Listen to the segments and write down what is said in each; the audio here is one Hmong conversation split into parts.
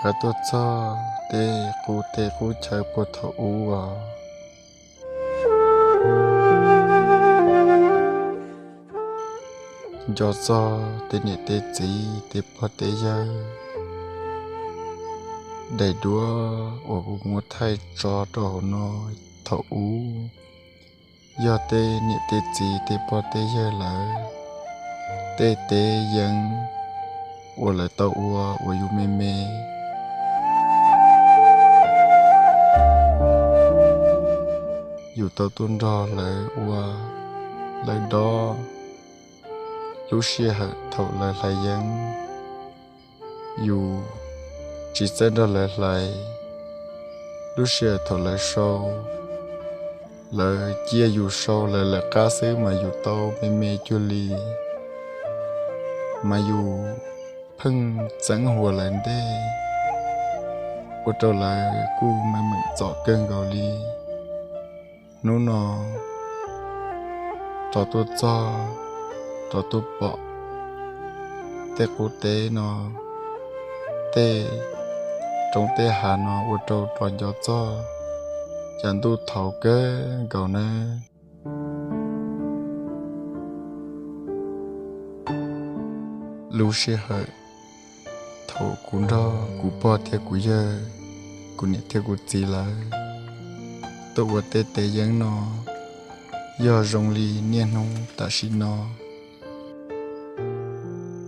Rov tuaj txog tej qub teb qub chaw puag thaum ub os, nco txog tej niam tej txiv tej pog tej yawg daim duab uas kuv muab thaij tso rau hauv no thaum ub, yog tej niam tej txiv tej pog tej yawg lawv tej teb yeeb uas lawv tau ua uas yus me me, yus tau tuaj nrog lawv ua lawv dob. Lub sij hawm thaum lawv hlais yeeb, yus tsis txawj nrog lawv hlais. Lub sij hawm thaum lawv sau, lawv cia yus sau lawv lawv qab xwb mas yus tau me me cuag li, mas yus pheej txeeb huas lawv ntej, ua rau lawv kuj meem meem txom kawg nkaus li. Hnub no rov tuaj txog, rov tuaj pom tej qub teb no, tej roob tej hav no ua rau rov nco txog cas ntuj thaud kawg nkaus nawb. Lub sij hawm thaum kuv nrog kuv pog thiab kuv yawg, kuv niam thiab kuv txiv lawv tuaj ua tej teb yeeb no, yog zoo li niaj hnub tam sim no,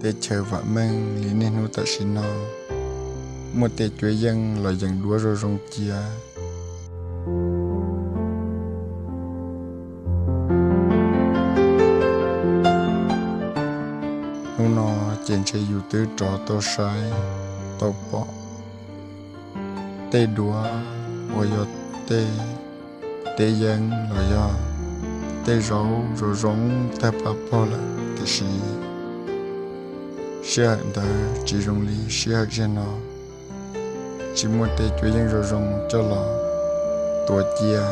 teb chaws vam meej li niaj hnub tam sim no, muaj tej cuab yeej los yees duab zoo zoo cia. Hnub no ces ntshe yus twb rov tau saib tau pom tej duab uas yog tej teb yeeb los yog tej zaub zoo zoo tag pab pog lawm, tiam sis sij hawm ntawd tsis zoo li sij hawm ziag no, tsis muaj tej cuab yeej zoo zoo coj los tuav cia.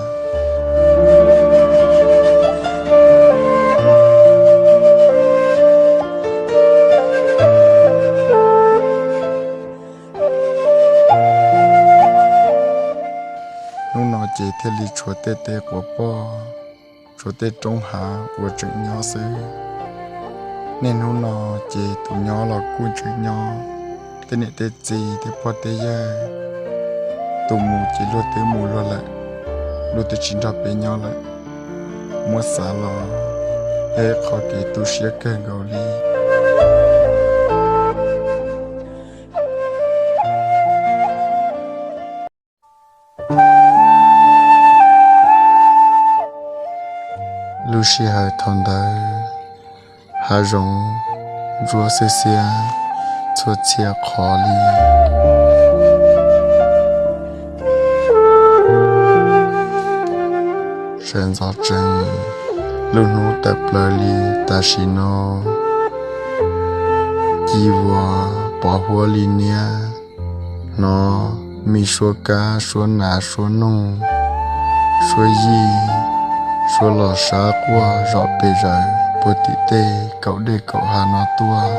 Hnub no ces thiaj li tshuav tej teb quav poj, tshuav tej roob hav uas tseem nyob xwb. Niaj hnub no ces tus nyob los kuj tseem nyob, tej niam tej txiv tej pog tej yawg, tus mus ces luag twb mus luag lawm, luag twb tsis nrog peb nyob lawm. Muab xav los yog ib qho kev tu siab kawg nkaus li. Lub sij hawm thaum ntawd, hav zoov ntsuab xiab xiab txhua txhia qhov li. Sawv ntxov tsees, lub hnub tawm plaws li tam sim no, ci vuas pov huab li niab, hnov me suab kab suab nas suab noog, suab yij, suab los sab quaj zom pes zaws puag tim tej kaum dej kaum hav no tuaj.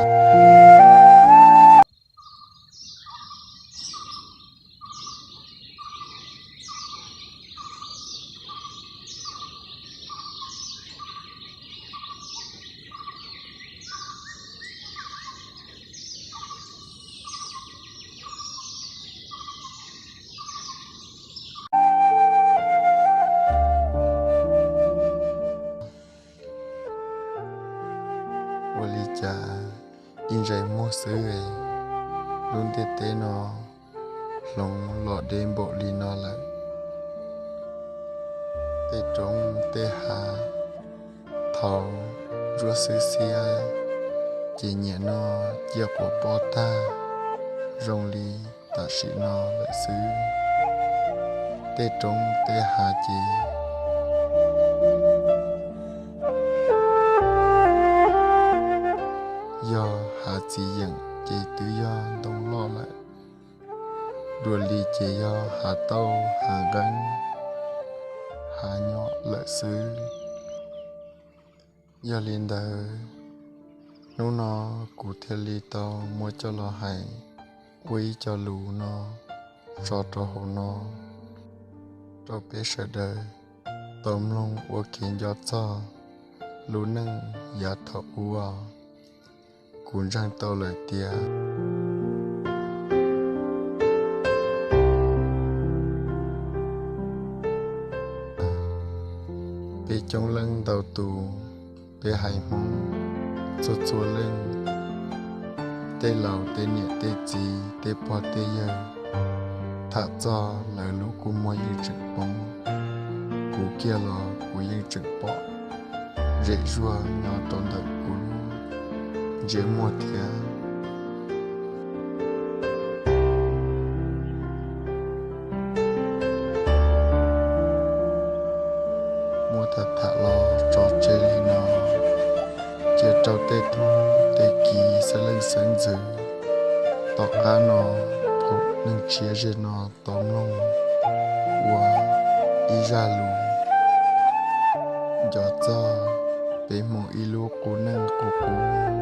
Ua li cas ib ntsais muag xwb, lub ntiaj teb no hloov los deb npaum li no lawm. Tej roob tej hav thaud ntsuab xwb xiab, ces niaj no ciaj quas pob tag zoo li tam sim no lawm xwb. Tej roob tej hav ces yog hav txiv yeem ces twb yog ntoo loj lawm, dua li ces yog hav tauj hav nqeeb, hav nyom lawm xwb. Yog li ntawd, hnub no kuv thiaj li tau muab coj los hais Ua ib co lus no tso rau hauv no rau peb sawv daws tau mloog ua kev nco txog lub neej yav thaum ub. Kuv ntseeg tau lawm tias peb coob leej ntau tus, peb haiv Hmoob txhua txhua leej, tej laus tej niam tej txiv tej pog tej yawg, tham txog lawv lub kua muag yeej tseem poob. Kuv kiag los kuv yeej tseem pom zem zuag nyob rau ntawm kuv lub ntsej muag thiab. Muab tham tham los tso tseg li no, cia rau tej tub tej ki xeeb leej xeeb ntxwv tom qab no, thaum neeg tshiab ze no tau mloog ua ib zaj lus nco txog peb Hmoob ib lub qub neej qub qub.